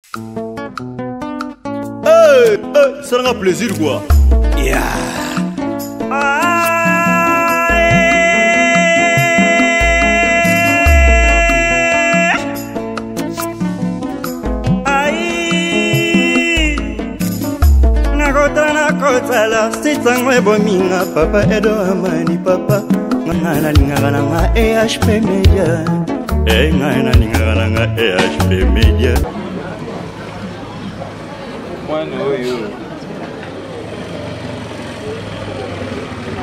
Hey, hey, salanga plaisir quoi. Yeah. Nakota nakotala sitango ebominga papa edo amani papa ngai nalingaka na nga ehp media e ngai nalingaka na nga ehp media. Mwana oyo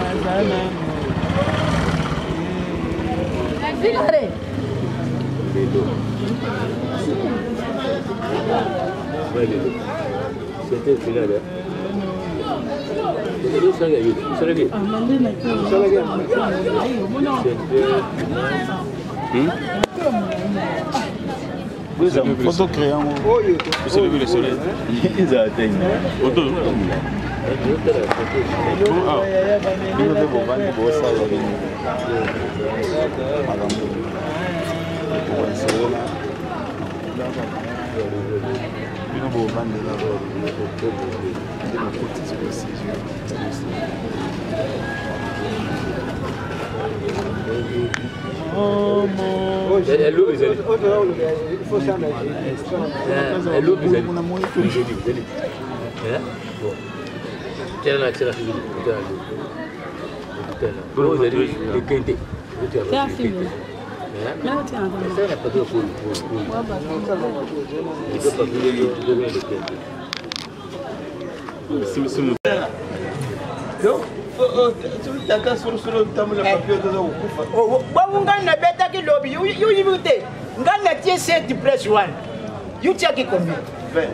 aza nanu. C'était final. Hein? Photo créant. Vous avez vu le soleil? Ezala te. Auto. Bino mpe bovandi bosala bino makambo okokanisela bino bovandela nde bokotisi procédure. Tata solosolo ntambola papier toza kokufa. Bongo ngai nabetaki lobi yoyibi te, ngai natie 7 place wana, yo tiaki combien? 20.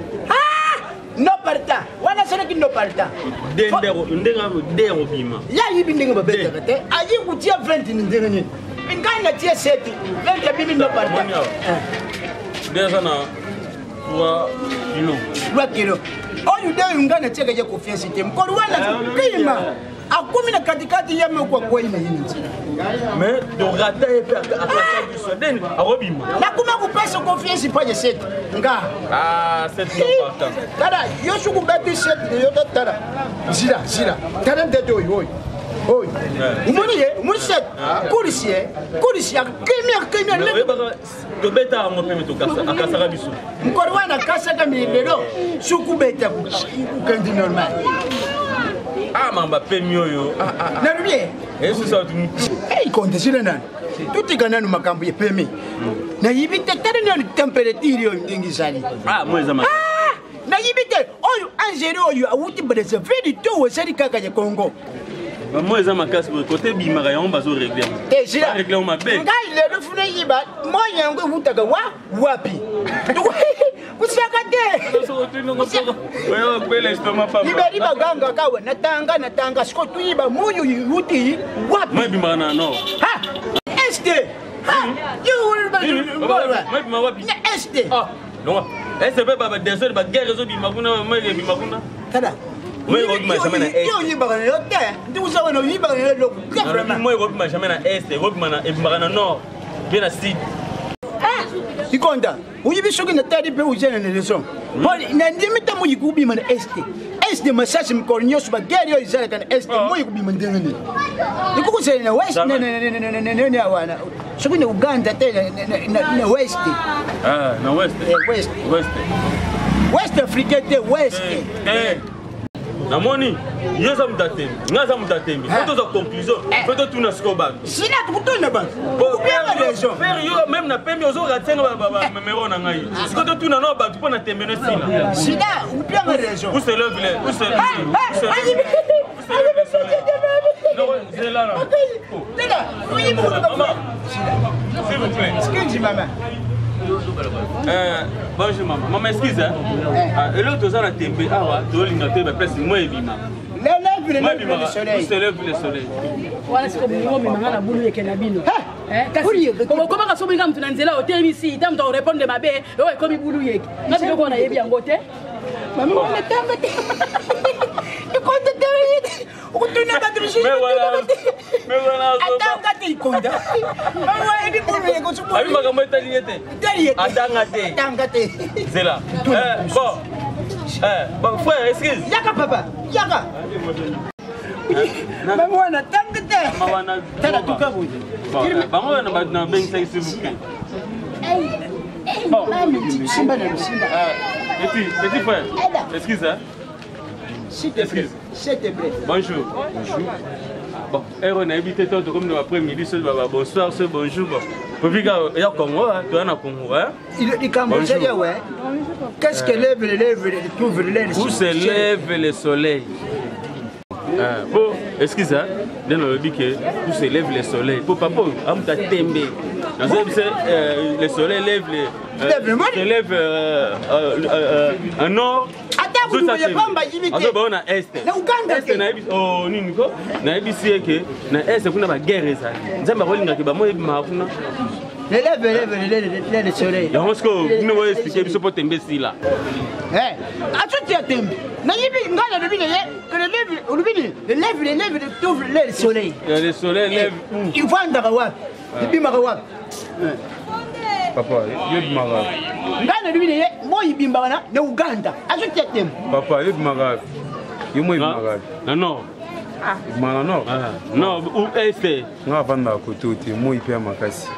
No parta wana asalaki no parta ndenge obima ye ayibi ndenge babetaka te, ayi kotia 20 ni ndenge nini? Ngai natie 7 20 abimi no parta. Nde aza na 3 kilo. 3 kilo oyo nde oyo ngai natiaka ye confiance te, mokolo wana kima akomi na katikati, ye moko akwei na ye na nzela. Mais torata ye mpe akasa biso deni akobima. Nakoma kopesa confiance mpa ya 7 nga. Tala yo, soki obeti 7 yo, tala zila zila, tala ndete oyo oyo oyo omoni ye, omoni 7 kurisi ye, kurisi akimi akimi. Tobeta yango mpe akasaka biso. Mokolo wana akasaka milelo, soki obeta okandi normal. Ah, mamba pemi oyo. Nalobi ye esusa. Konde sila nanu, totika nanu makambo ya pemi, nayibi te. Tala nanu temperature oyo ndenge ezali. Nayibi te oyo angeli oyo awuti Brazzaville to ezali kaka ya Congo. Mo eza makasi boye, kote ebimaka yango bazoregle. Te sila regle yango mabe. Ngai lelo funa yiba moi yango ewutaka wa wapi, kusaka te. Liberi baganga kawa natanga natanga, siko tuyiba muyu yuti wapi? Moi ebimaka na nord. Este ebima wapi? Na este. Longa este mpe badesert, baguerre ezobima kuna, moi ebima kuna. Tala, yo oyibaka na yo te, ndi oza wana oyibaka na yo eloko. Moi ekobima jamais na este, ebimaka na nord mpe na sud. Ikonda oyibi soki natali mpe oza na leçon nandimi te. Moyi kobima na este, este masasi mikolo nyonso, baguerre oyo ezalaka na este, moyi kobima ndenge nini? Ekokozala na west wana, soki na Uganda te, na west. Na west. West, west africain te, west. Namoni yo oza moto atembi, ngai aza moto atembi, fo tozwa conclusion, fo totuna sikoyo bato. Sina tukutuna bato okopianga raison. Pere yo meme na pembi ozoratenga bamemero na ngai, sikoyo totuna nao bato mpo na tembe no esila. Sina okopianga raison. Où se lève le où se zela na. S'il vous plaît. Excuse maman. Bonjour maman. Maman, excuse. Hein? Eloko toza na tembe awa, tolinga toyeba place moi ebima. Lève le soleil. Se lève le soleil. Wana siko bolingo omemanga na bulu eke na bino, kasi okomaka so bolinga moto na nzela otelemisi ta moto akorépondre mabe, oyo ekomi bulu yeke nga biloko wana nayebi yango te. Mama wana tanga te, ikonda te, okotuna bato mosusu atanga te, ikonda ebi bulu yeke. Abi makambo etali ye te. Te. Michel Yeke. Atanga te. Atanga te. Zela. Eh, bon. Eh, bon, frère, excuse. Yaka papa, yaka. Mama wana tanga te. Mama wana. Tala tuka boye. Bon, bango wana bato na bengisaki s'il vous plaît. Bon. Simba na simba. Petit, petit frère. Excuse hein. S'il te plaît. S'il te plaît. Bonjour. Bonjour. Bon, heure nayebi te to tokomi na après-midi soki baba bonsoir soki bonjour bon. Popika ya Congo, hein, toya na Congo, hein. Likambo ezali awa. Qu'est-ce que lève le lève le trouve le lève? Où se lève le soleil? Po excuse hein, nde nalobi ke où se lève le soleil po papa oyo amuta tembe nazoyebisa le soleil lève le se lève en nord ata kutu ya pamba yibi te azoba na est na Uganda est nayebi oh nini ko nayebisi ye ke na est kuna ba guerre ezali nzambe akolingaka bango ebimaka kuna leleve leve leleve le soleil yango sikoyo bino boexplike biso mpo tembe esila azotia tembe nayebi ngai nalobi na ye que leleve olobi nini leleve leleve trouve le soleil le soleil lève ivandaka wapi ebimaka wapi papa yo ebimaka ngai nalobi na ye moi ebimbaka na uganda azotia tembe papa yo ebimaka yo moi ebimaka na nord ebimaka na nord nord ou est nga avandaka kote oyo te moi mpe ya makasi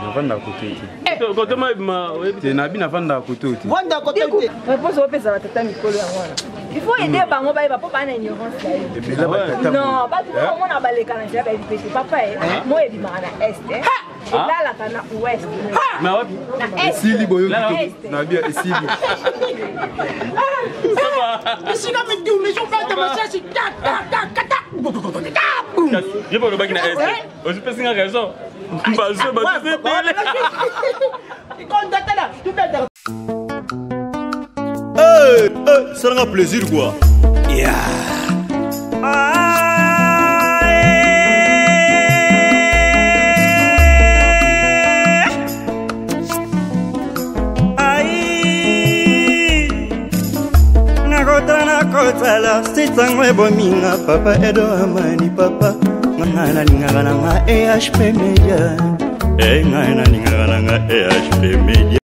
navandaka kote oyo te kote ma ebima te nabi navandaka kote oyo te vanda kote te réponse opesa batata mikolo yango wana il faut aider bango bayeba mpo baa na ignorance na yo non bato omona baleka na nzela bayebi pe te papa ye moi ebimaka na est elalaka na ouest na est esili boyoki nabi esili esika midumu ezobata masasi ye mpe olobaki na est ozipesi nga raison bazo bato ebele kondatala tubetaka salanga plaisir quoi yeah. Nakotala sitango ebominga papa edo amani papa ngai nalingaka nanga ehp media e ngai nalingaka nanga ehp media.